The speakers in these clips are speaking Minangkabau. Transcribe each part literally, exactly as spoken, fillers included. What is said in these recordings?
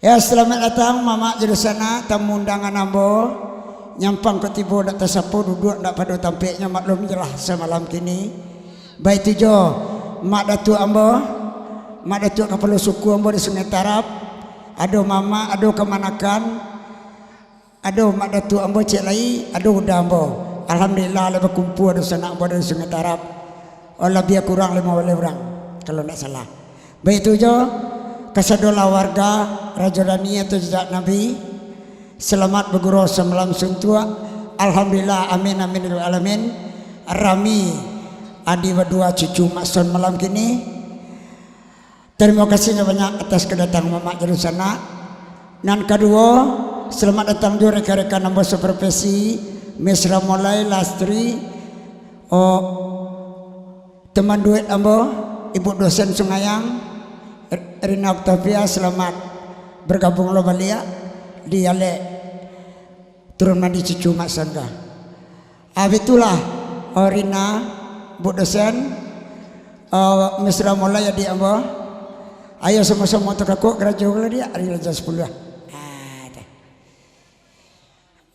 Ya, salamaik datang, mamak jo dunsanak, tamu undangan ambo. Nyampang kok tibo ndak tasapo, duduak ndak pado tampeknyo, maklum jolah samalam kini. Baitu juo, mak datuak ambo, mak datuak kapalo suku ambo di Sungai Tarab, ado mamak, ado kamanakan, ado mak datuak ambo ciek lai, ado uda ambo. Alhamdulillah, lah bakumpua dunsanak ambo dari Sungai Tarab. Oh, labiah kurang limo baleh urang, kalau ndak salah. Baitu juo, kasadolah warga Rajo Dani atau Jejak Nabi, salamaik bagurau samalam suntuak. Alhamdulillah, amin, amin, ya rabbal alamin. Rami, adi badua cucu Mak Son malam kini. Tarimo kasih banyak atas kadatang mamak jo dunsanak. Nan kaduo, salamaik datang juo rekan-rekan ambo saprofesi, Miss Ramolai, Lastri, oh, teman duet ambo, Ibu Dosen Sungayang, R-, Rina Octavia, salamaik bargabung lo baliak di alek turun mandi cucu Mak Son ka. Ah, bitulah, oh, Rina, Bu Dosen, oh, Miss Ramolai adiak ambo. Ayo samo-samo takakuak karajo lah diak, ari lah jam sapuluah. Ah, dah.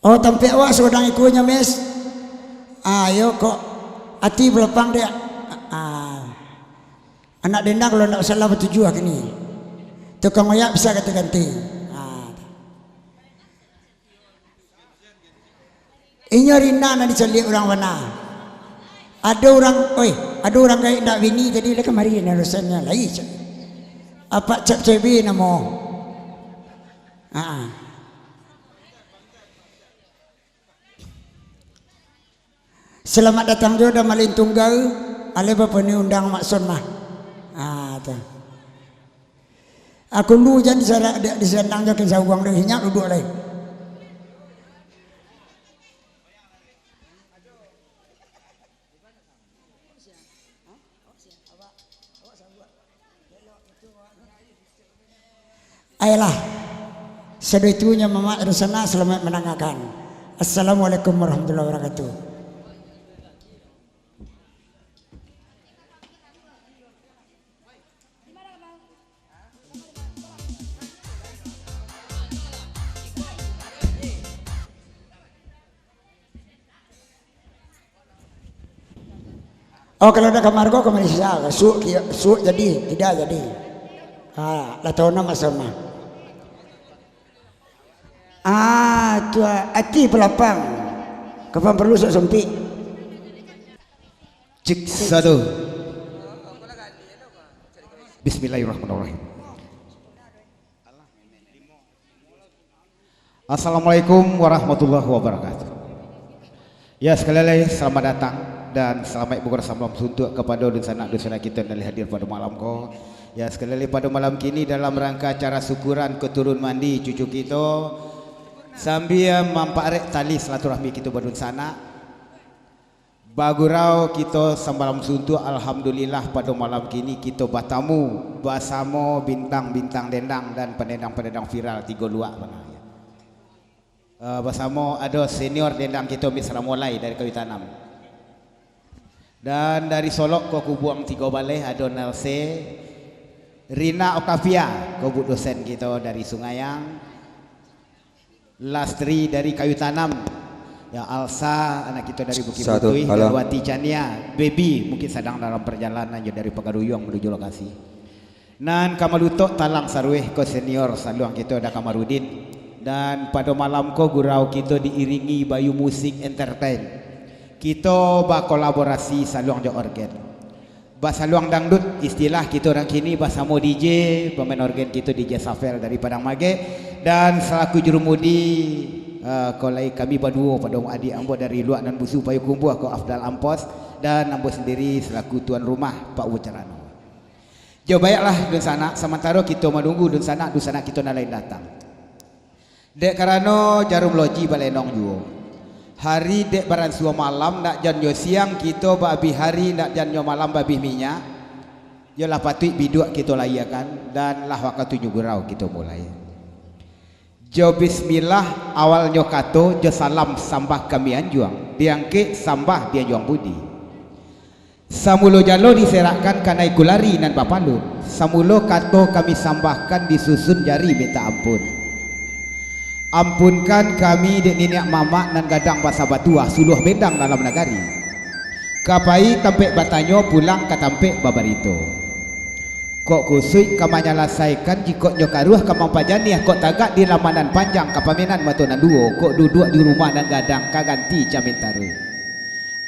Oh, tampek awak sadang ikonyo, Miss. Ah, ayo kok ati balapang diak. Ah, anak dendang kalau ndak salah batujuah kini. Tukang oyak bisa ganti-ganti. Ah, dah. Inyo Rina nan dicaliak urang bana. Ado urang, oi, ado urang gaek ndak bini tadi lah kamari nan rusaknyo lai cak. Apak Cap C B namo. Haa. Salamaik datang juo Damalin Tunggal, alai bapanih undang Mak Son mah. Haa, tu. Aku lu jan disarak, di-, disandang jo kin sauang dek hinyak duduak lai. Ayolah, sadonyo mamak dari sana, salamaik mandangakan. Assalamualaikum warahmatullahi wabarakatuh. Oh, kalau dah kamar ko, kamar sisa, suok ki-, suok jadi, tidak jadi. Ha, lah tahu nama sama. Ah, tu ati pelapang. Kapan perlu sok sempit. Cek satu. Bismillahirrahmanirrahim. Assalamualaikum warahmatullahi wabarakatuh. Ya, sekali lagi selamat datang dan salamaik bagurau samalam suntuak kapado dunsanak-dunsanak kito nan lah hadir pado malam ko. Ya, sekali lagi pado malam kini dalam rangka acara syukuran ko turun mandi cucu kito, sambia mamparek tali silaturahmi kito badunsanak. Bagurau kito samalam suntuak, alhamdulillah, pado malam kini kito batamu basamo bintang-bintang dendang dan pandendang-pandendang viral Tigo Luak bana. Eh, basamo ado senior dendang kito, Miss Ramolai dari Kayu Tanam. Dan dari Solok ko Kubuang Tigo Baleh ado Nelse, Rina Octavia ko bu dosen kito dari Sungayang. Lastri dari Kayu Tanam. Ya, Alsa, anak kito dari Bukik Satu, Butuih, halo. Dan Wati Chania, Baby, mungkin sadang dalam perjalanan jo dari Pagaruyuang menuju lokasi. Nan ka malutok talang sarueh ko senior saluang kito Da Kamarudin. Dan pado malam ko gurau kito diiringi Bayu Musik Entertain. Kito bakolaborasi saluang jo orgen. Basaluang dangdut, istilah kito urang kini basamo D J, pamain orgen kito D J Safel dari Padang Magek, dan salaku jurumudi, eh, ko lai kami baduo pado adiak ambo dari Luak Nan Busu Payokumbuah ko Afdal Ampos, dan ambo sendiri salaku tuan rumah Pak Wucarano. Jo baiaklah dunsanak, samantaro kito manunggu dunsanak, dunsanak kito nan lain datang. Dek karano jarum loji balenong juo. Hari dek baransua malam, ndak jan jo siang kito baabih hari, ndak jan jo malam baabih minyak. Yolah patuik biduak kito layiakan, dan lah wakatu nyo gurau kito mulai. Jo bismillah awalnyo kato, jo salam sambah kami anjuang, diangkek sambah dianjuang budi. Samulo jalo diserakkan kanai kulari nan bapalun. Samulo kato kami sambahkan disusun jari mintak ampun. Ampunkan kami dek niniak mamak nan gadang basa batuah suluah bendang dalam nagari. Ka pai tampek batanyo pulang ka tampek babarito. Kok kusuik ka manyalasaikan jikok nyo karuah ka mampajaniah kok tagak di lamanan panjang ka pamenan mato nan duo kok duduak di rumah nan gadang ka ganti camin taruih.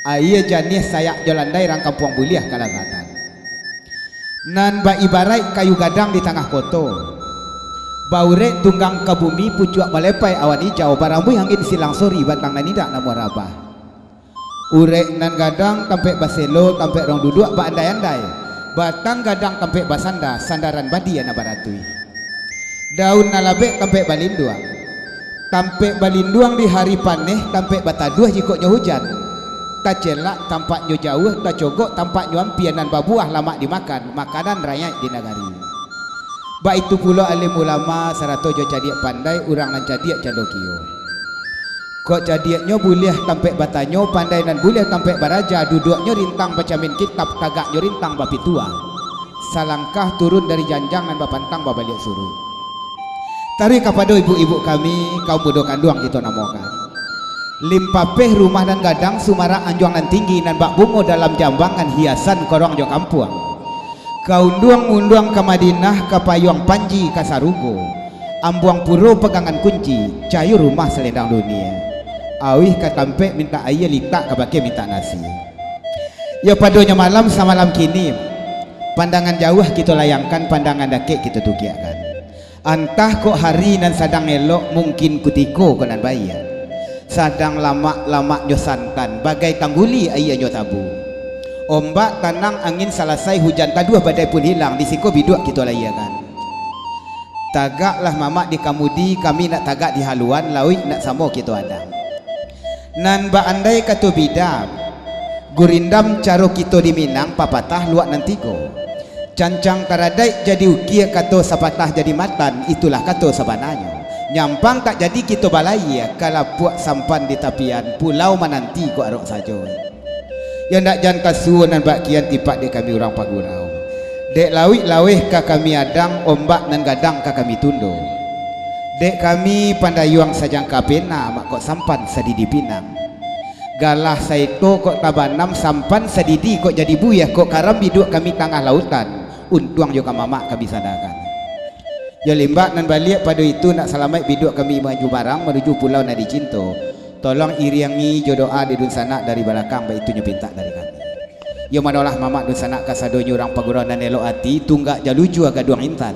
Aia janiah sayak jo landai rang kampuang buliah kalasatan. Nan baibaraik kayu gadang di tangah koto. Baurek tunggang ka bumi pucuak malepai awan ijau barambuih angin silang sori batang nan indak namuah rabah. Urek nan gadang tampek baselo tampek rong duduak baandai-andai. Batang gadang tampek basanda sandaran badia nan baratuih. Daun nan labek tampek balinduang. Tampek balinduang di hari paneh, tampek bataduah jikoknyo hujan. Tacelak tampaknyo jauah, tacogok tampaknyo ampia nan babuah lamak dimakan, makanan rayaik di nagari. Baitu pulo alim ulama sarato jo cadiak pandai urang nan cadiak candokio. Kok cadiaknyo buliah tampek batanyo, pandai nan buliah tampek baraja, duduaknyo rintang bacamin kitab, tagaknyo rintang bapituah. Salangkah turun dari janjang nan bapantang babaliak suruik. Taruih kapado ibuk-ibuk kami, kaum budo kanduang kito namokan. Limpapeh rumah nan gadang, sumarak anjuang nan tinggi, nan bak bungo dalam jambangan hiasan korong jo kampuang. Ka unduang-unduang ka Madinah, ka payuang panji ka sarugo. Ambuang puro pagangan kunci, cayo rumah salendang dunia. Auih ka tampek mintak aia, litak ka bakeh mintak nasi. Yo padonyo malam samalam kini, pandangan jauah kito layangkan, pandangan dakek kito tukiakkan. Antah kok hari nan sadang elok, mungkin kutiko ko nan baiak. Sadang lamak-lamaknyo santan, bagai tangguli aianyo tabu. Ombak tanang, angin salasai, hujan taduah, badai pun hilang, di siko biduak kito layiakan. Tagaklah mamak di kamudi, kami nak tagak di haluan, lauik nak samo kito adang. Nan baandai kato bida, gurindam caro kito di Minang, papatah luak nan tigo. Cancang taradaik jadi ukia, kato sapatah jadi matan, itulah kato sabananyo. Nyampang tak jadi kito balayia, ka lapuak sampan di tapian, pulau mananti kok arok sajo. Yo ndak jan kasuo nan bak kian tipak dek kami urang pagurau. Dek lauik laweh ka kami adang, ombak nan gadang ka kami tundo. Dek kami pandayuang sajangka pena, mak kok sampan sadidi pinang. Galah saito kok tabanam, sampan sadidi kok jadi buiah, kok karam biduak kami tangah lautan, untuang jo ka mamak kami sadakan. Yo limbak nan baliak pado itu, nak salamaik biduak kami maju barang manuju pulau nan dicinto. Tolong iriangi jo doa di dunsanak dari balakang, baitu nyo pintak dari kami. Yo manolah mamak dunsanak kasadonyo urang pagurau nan elok ati, tunggak jalujua gaduang intan.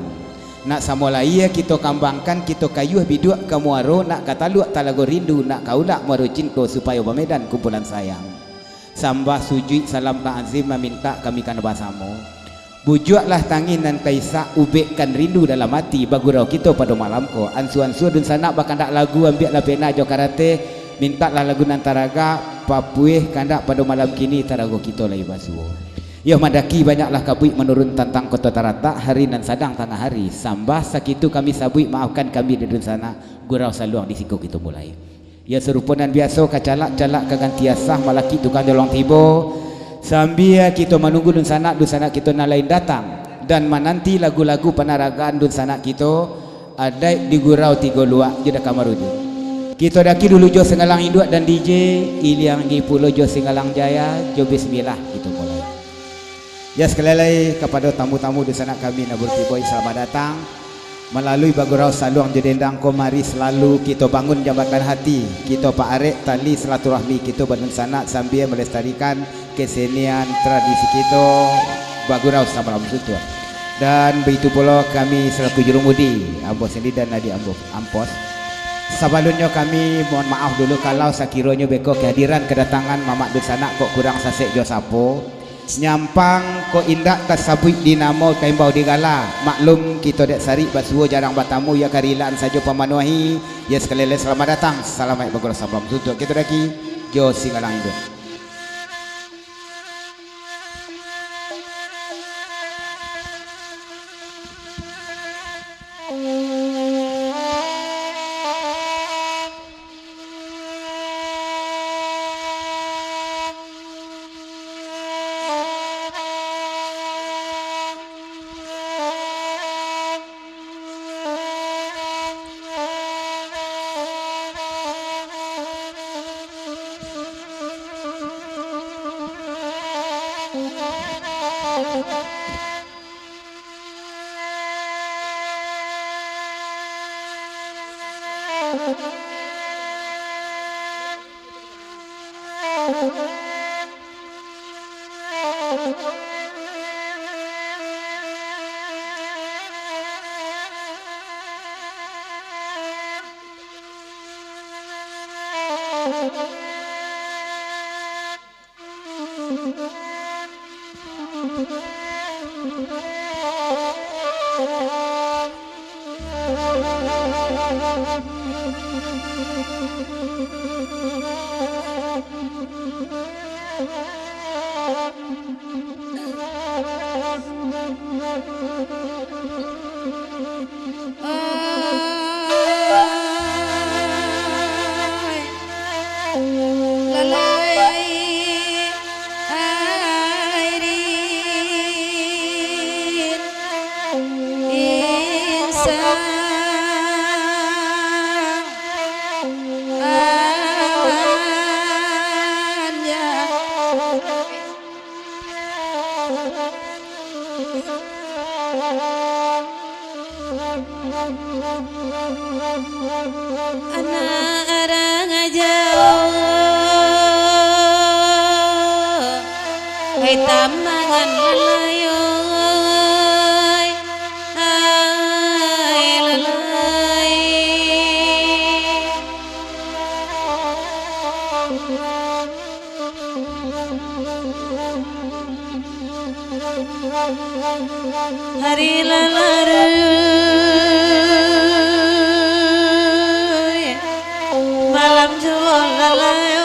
Nak samo layia kito kambangkan, kito kayuah biduak ka muaro, nak ka taluak talago rindu, nak ka ulak muaro cinto, supayo bamedan kumpulan sayang. Sambah sujuik salam ta'zim mamintak kami kana basamo. Bujuaklah tangih nan taisak, ubekkan rindu dalam ati, bagurau kito pado malam ko. Ansua-ansua dunsanak bakandak lagu, ambiaklah pena jo karateh, mintaklah lagu nan taragak, papueh kandak pado malam kini, tarago kito lai basuo. Yoh mandaki banyaklah kabuik manurun tantang koto taratak, hari nan sadang tangah hari. Sambah sakitu kami sabuik, maafkan kami dek dunsanak, gurau saluang di siko kito mulai. Yo sarupo nan biaso, kacalak-calak ka ganti asah, malakik tukang nyolong tibo. Sambia kito manunggu dunsanak, dunsanak kito nan lain datang, dan mananti lagu-lagu panaragaan dunsanak kito, adaik di gurau tigo luak jo dakamarudi. Kito daki dulu jo singgalang induak dan D J, iliangi pulo jo singgalang jaya, jo bismillah kito mulai. Ya, sakali lai kapado tamu-tamu dunsanak kami nan baru tibo, salamaik datang. Malalui bagurau saluang jo dendang ko, mari salalu kito bangun jambatan hati, kito paarek tali silaturahmi kito badunsanak sambia malestarikan kesenian tradisi kito bagurau samalam suntuak. Dan baitu pulo kami salaku jurumudi, ambo sendiri dan adik ambo Ampos. Sabalunnyo kami mohon maaf dulu kalau sakironyo beko kehadiran kadatangan mamak dunsanak kok kurang sasek jo sapo. Nyampang kok indak tasabuik di namo, taimbau di gala. Maklum, kito dek sarik basuo jarang batamu, yo karilaan sajo pamanuahi. Yo sakali lai salamaik datang, salamaik bagurau samalam suntuak. Kito daki jo singgalang induak. Lalai airin insan awan ja. Anak urang jauah, hai tamangan lalai, oi, hai lalai. Hari lah larut, malam juo lah larut,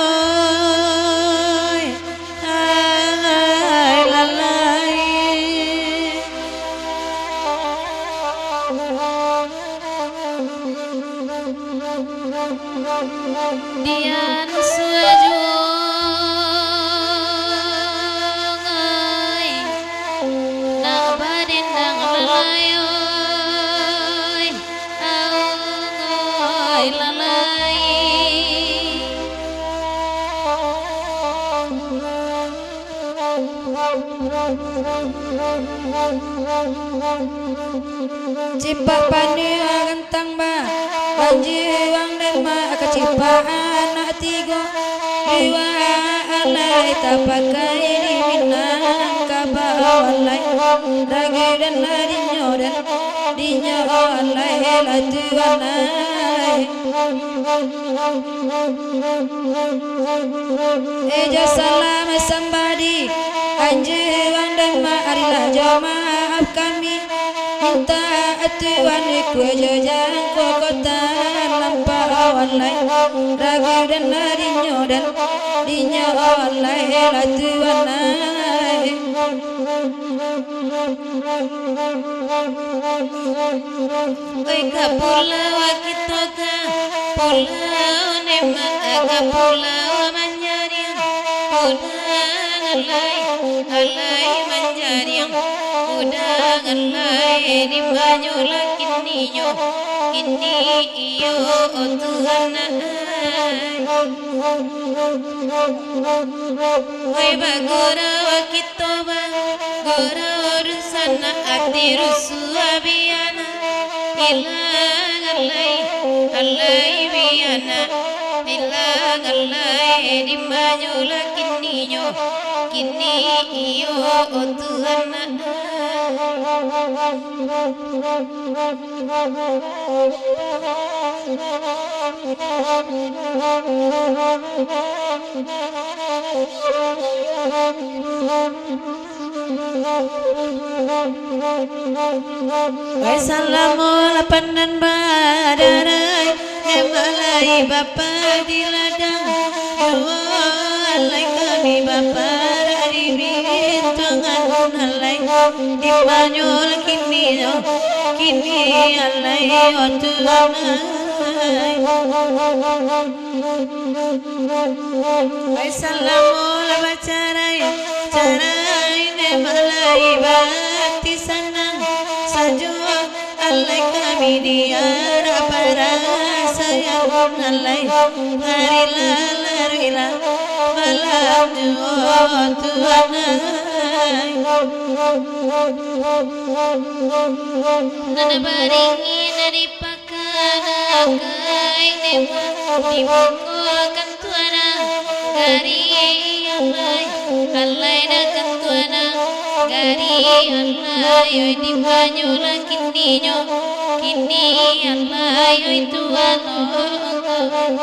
hai lalai. Dian sajuang ai, nak badendang lalai, oi, lalai. Cipak panuah gantang ba, banjuang dan ma, kacipak anak tigo. Dua alai tapakai di Minangkabau alai, ragu dan ladinyo dan dinyo alai lah tuan ai. Ejo salam sambah di anjuang dan ma, arilah jo maaf kami. Mintak tuan ikua jo jangko kota lampau alai. Ragu dan ladinyo dan dinyo alai lah tuan ai. Oi, ka pulau kito ka pulau Demak, ka pulau manjariang. Udang alai, alai manjariang. Udang alai, di manyolah kininyo, kini iyo Tuhan ai. Oi, bagurau kito bagurau dunsanak, ati rusuah biana. Ilang alai, alai biana. Ilang alai, di manyolah kininyo, kini iyo Tuhan ai. Wai salamo lapan nan badarai, nan malai bapa di ladang. Duo alai kami baparak di bintuangan alai. Di manyolah kininyo, kini alai o Tuhan ai. Ai salamo lah bacarai, carai nan malai bati sanang sajo. Alai kami diarak parasaian alai, hari lah laruik lah malam juo Tuhan ai. Nan baringin di pakana Kai dema, di muko kantuana, gari alai, alai dah kantuana, gari alai, oi di banyu lah kininyo, kini alai, oi tuan, oh, oh, oh.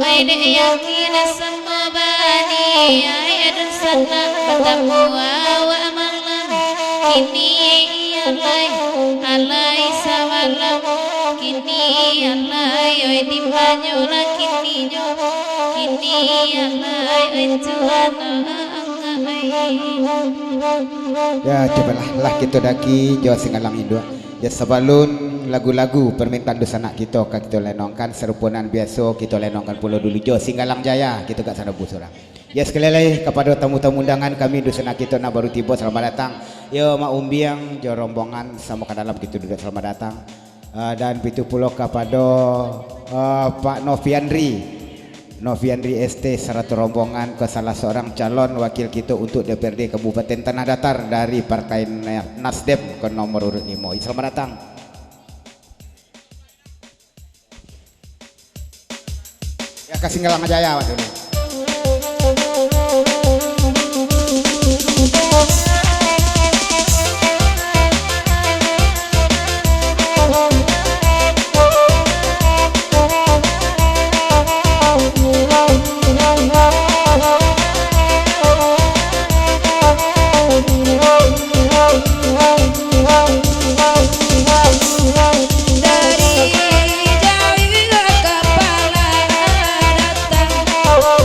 Ai dek yakin samo bani, ai adun sanak batamu awak malam. Kini alai, alai samalam. Kini alai, oi di banyu lah kininyo. Kini alai, oi tuan, ai. Ya, cubolah, lah kito daki jo Singgalang Induak. Ya, sabalun lagu-lagu permintaan dunsanak kito ka kito lenongkan, sarupo nan biaso kito lenongkan pulo dulu jo Singgalang Jaya, kito gak sarabu surang. Ya, sakali lai kapado tamu-tamu undangan kami, dunsanak kito nan baru tibo, salamaik datang. Yo, Mak Umbiang jo rombongan, samo ka dalam kito duduak, salamaik datang. Ah, dan bitu pulo kapado, ah, Pak Noviandri. Noviandri S T sarato rombongan ko salah saurang calon wakil kito untuak D P R D Kabupaten Tanah Datar dari Partai Na-, Nasdem ko nomor urut limo. Salamaik datang. Ya, ka Singgalang Jaya awak dulu. Dari jauah kapala datang.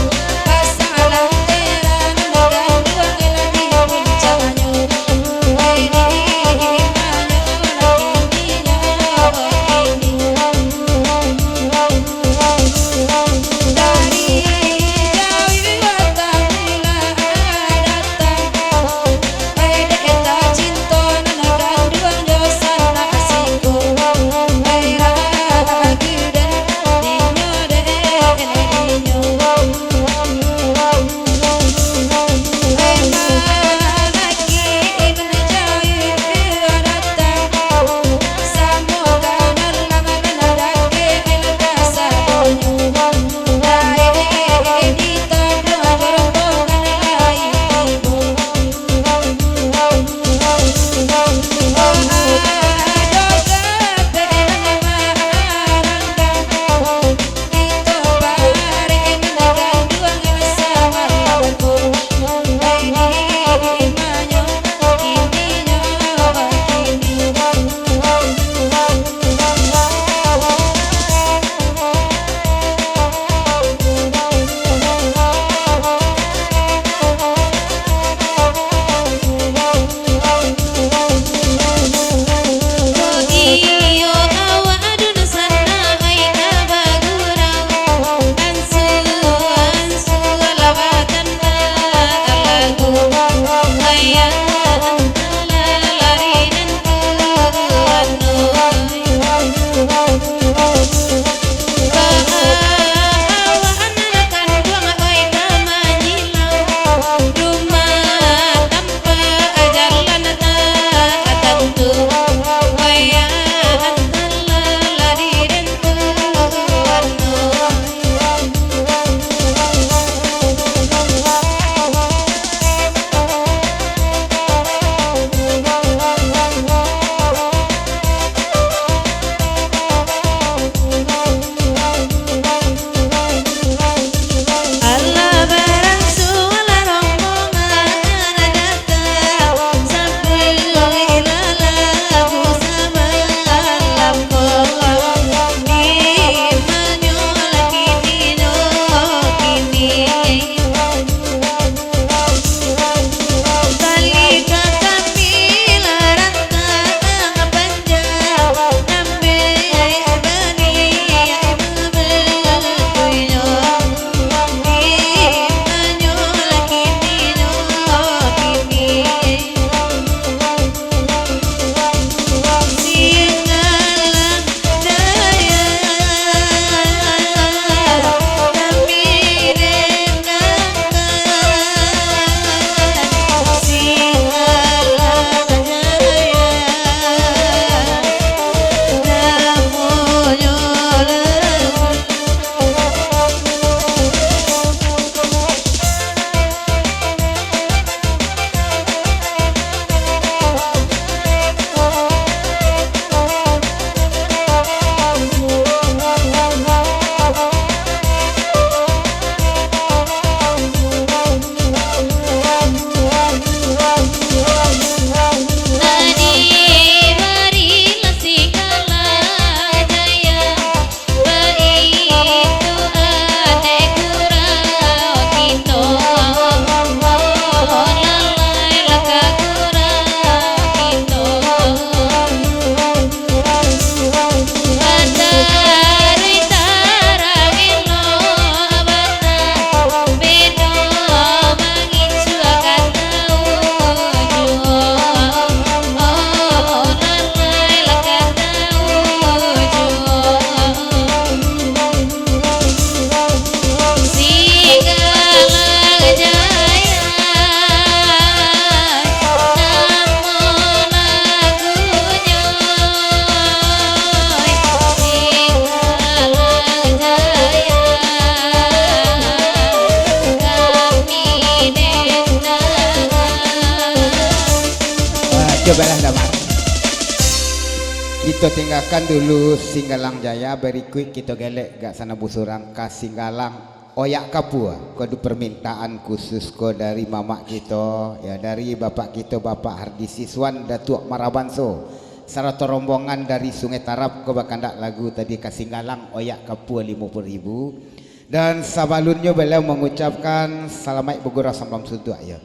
Kito tinggakan dulu Singgalang Jaya, barikuik kito gelek gak sana busurang ka Singgalang Oyak Kapua. Ko di permintaan khusus ko dari mamak kito, ya, dari bapak kito, Bapak Hardi Siswan, Datuak Marah Banso, sarato rombongan dari Sungai Tarab ko bakandak lagu tadi ka Singgalang Oyak Kapua limo puluah ribu. Dan sabalunnyo baliau mangucapkan salamaik bagurau samalam suntuak, ya.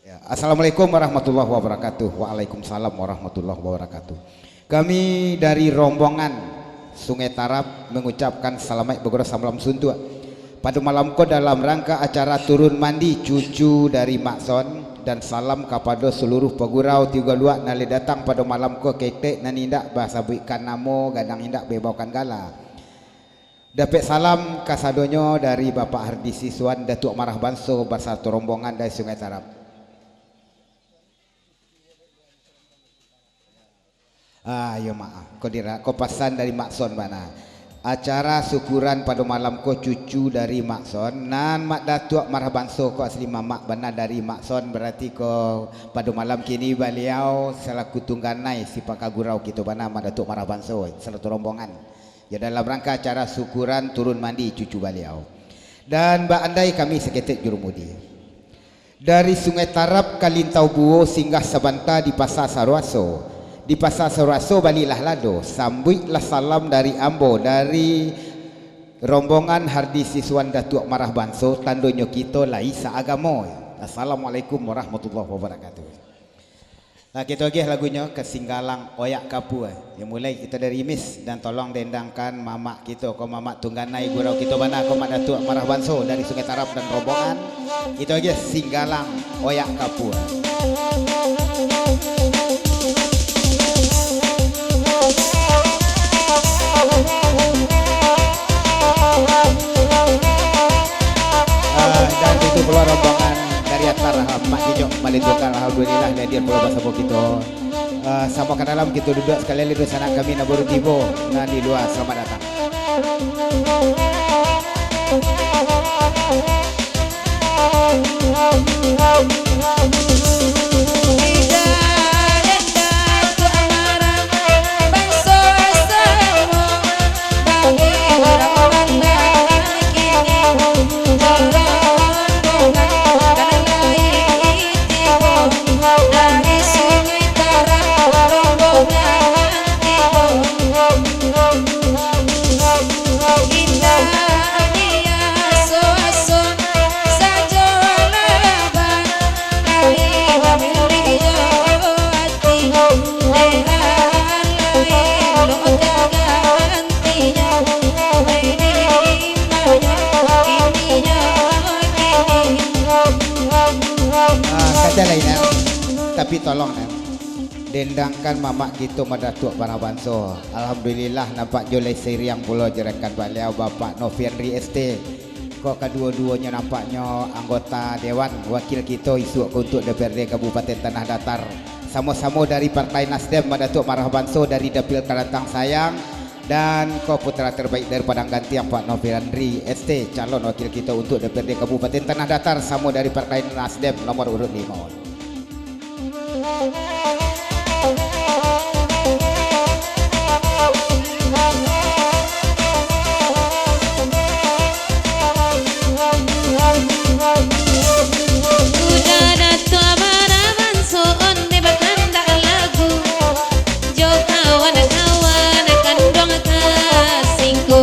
Ya, Assalamualaikum warahmatullahi wabarakatuh. Waalaikumsalam warahmatullahi wabarakatuh. Kami dari rombongan Sungai Tarab mangucapkan salamaik bagurau samalam suntuak. Pado malam ko dalam rangka acara turun mandi cucu dari Mak Son, dan salam kapado saluruh pagurau Tigo Luak nan lai datang pado malam ko, ketek nan indak basabuikkan namo, gadang indak baibaokan gala. Dapek salam kasadonyo dari Bapak Hardi Siswan, Datuak Marah Banso, basarato rombongan dari Sungai Tarab. Ah, iyo, maaf. Ko dira-, ko pasan dari Mak Son bana. Acara syukuran pado malam ko cucu dari Mak Son, nan Mak Datuak Marah Banso ko asli mamak bana dari Mak Son, barati ko pado malam kini baliau salaku tungganai si pakagurau kito bana, Mak Datuak Marah Banso, sarato rombongan. Ya, dalam rangka acara syukuran turun mandi cucu baliau. Dan baandai kami saketek jurumudi. Dari Sungai Tarab ka Lintau Buo singgah sabanta di Pasa Saruaso. Di Pasa Saruaso balilah lado, sambuiklah salam dari ambo, dari rombongan Hardi Siswan Datuak Marah Banso, tandonyo kito lai saagamo. Assalamualaikum warahmatullahi wabarakatuh. Nah, kito agiah lagunyo ka Singgalang Oyak Kapua. Yo, mulai kito dari Imis, dan tolong dendangkan mamak kito, ko mamak tungganai gurau kito bana, ko Mak Datuak Marah Banso dari Sungai Tarab dan rombongan. Kito agiah Singgalang Oyak Kapua. Ah, dan itu pulo rombongan dari Atar, ah, Mak Kijok Malitukan, alhamdulillah, hadir pulo basamo kito. Ah, samo ka dalam kito duduak sakali lai, dunsanak kami nan baru tibo, nan di lua, selamat datang. Ah, kata lain, ah. Tapi tolong, ah. Dendangkan mamak kito Mak Datuak Marah Banso. Alhamdulillah, nampak jo lai siriang pulo jo rekan baliau, Bapak Novianri S T. Ko kaduo-duonyo nampaknyo anggota dewan wakil kito isuak ko untuak D P R D Kabupaten Tanah Datar. Samo-samo dari Partai Nasdem, Mak Datuak Marah Banso dari Dapil Karantang Sayang, dan ko putra terbaik dari Padang Gantiang, Pak Novianri S T, calon wakil kito untuak D P R D Kabupaten Tanah Datar, samo dari Partai Nasdem, nomor urut limo. Udah Datuak Marah Banso onde bakandak lagu, jo kawan-kawan kanduang kasingku,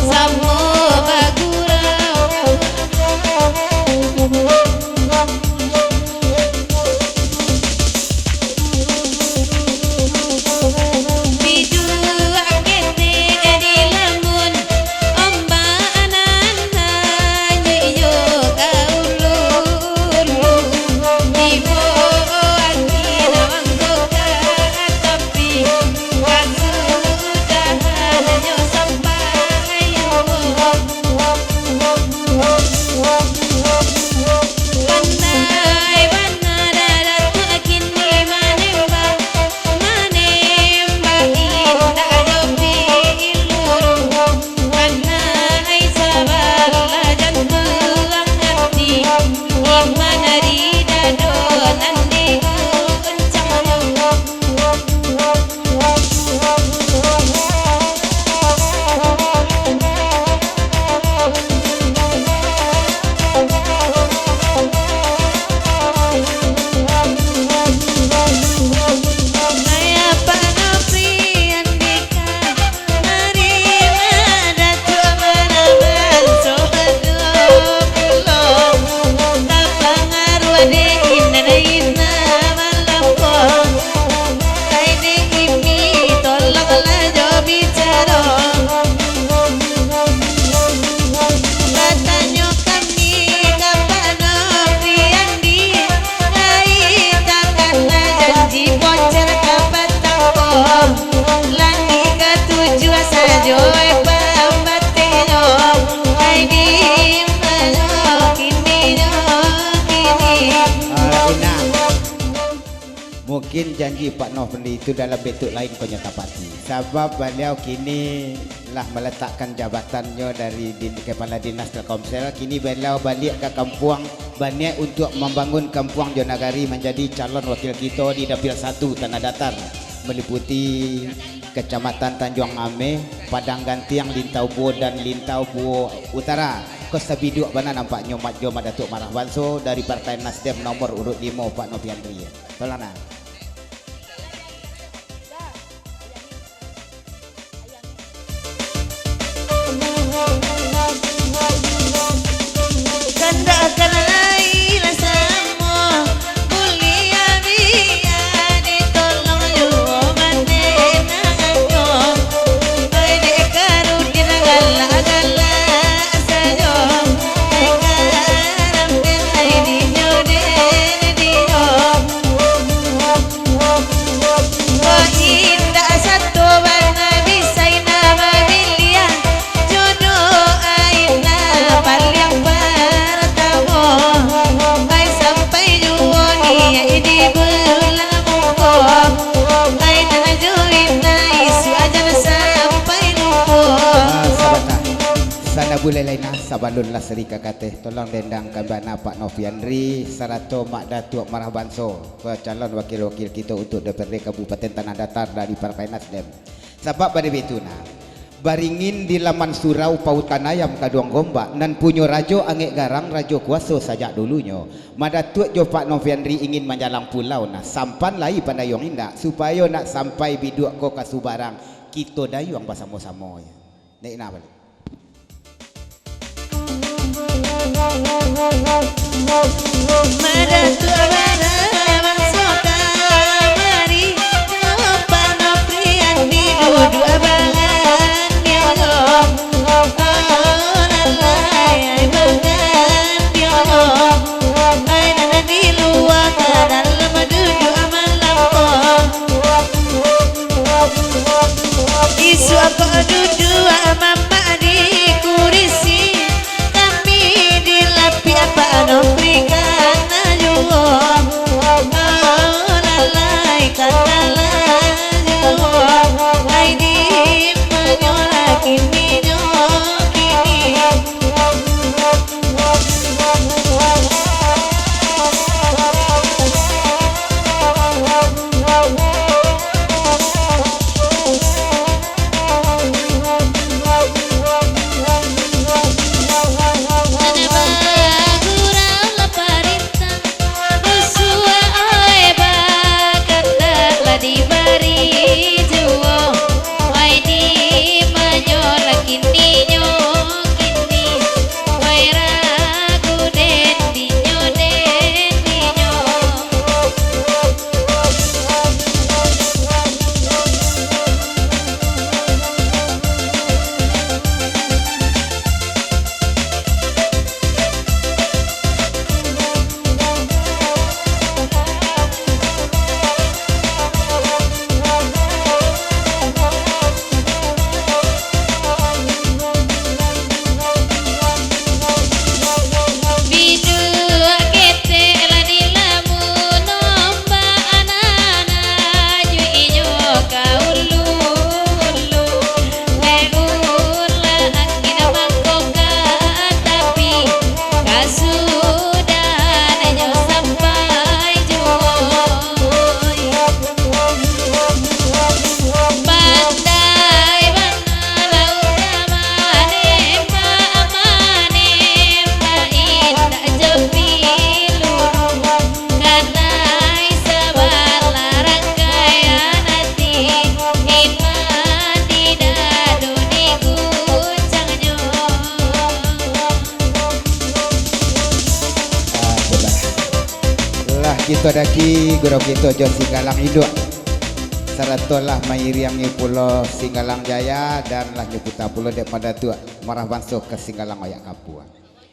samo bagurau. Janji Pak Nofri itu dalam bentuk lain ko nyo tapati. Sabab baliau kini lah meletakkan jabatannyo dari din-, Kepala Dinas Telkomsel, kini baliau baliak ka kampuang, baniat untuak mambangun kampuang jo nagari, manjadi calon wakil kito di Dapil satu Tanah Datar, meliputi Kecamatan Tanjuang Ameh, Padang Gantiang, Lintau Buo, dan Lintau Buo Utara. Ko sabiduak bana nampaknyo mat-, jo Mak Datuak Marah Banso dari Partai Nasdem nomor urut limo, Pak Noviandri. Tolong nah. Kandak ka lai lah samo, buliah bia ditolong juo manenangannyo. Ai dek karudin galak-galak sajo, ai karamden ai dinyo den dio. Ko indak sato bana bisa indak babiliah, jodoh ai nan paliang partamo. Ai sampai juo niaik di bulan muko, ai nan jo indak isuak jan sampai lupo. Ah, sabanta. Sana bulai lain, ah, sabalun lah seri ka kateh, tolong dendangkan bana Pak Noviandri sarato Mak Datuak Marah Banso. Ko calon wakil-wakil kito untuak D P R D Kabupaten Tanah Datar dari Partai Nasdem. Sabab bana baitu nah, baringin di laman surau, pautan ayam kaduang gombak, nan punyo rajo angek garang, rajo kuaso sajak dulunyo. Madatuak jo Pak Noviandri ingin manjalang pulau nah, sampan lai pandayuang indak, supayo nak sampai biduak ko ka subarang, kito dayuang basamo-samo, ya. Naik nah baliak. Madatuak bana banso kamari, jo Pak Noviandri duduak bagandiang jo. Oh, lalai ai bagandiang jo. Ai nan di lua ka dalam duduak malambo. Isuak ko duduak mamak di kurisi, kami di lapiak Pak Noviandri kana juo. Oh, lalai kana lah juo, ai di manyo lah kininyo kini. Bagurau lah parintah, rusuah ai bakandak lah dibari juo. Ai di manyo lah kininyo kini, ai ragu den dinyo den dinyo. Biduak ketek lah dilamun ombak, anak-anak juik inyo ka ulu-ulu. Lai ulah angin mangko ka tapi, kasudahan inyo sampai juo. Pandai bana lah urang manembak, manembak indak jo piluru. Kanai sabalah rangkaian ati, iman di dado diguncang nyo. Ah, sudah. Lah kito daki gurau kito jo Singgalang Induak, sarato lah mairiangi pulo Singgalang Jaya, dan lah nyo puta pulo dek Madatuak Marah Banso ka Singgalang Oyak Kapua.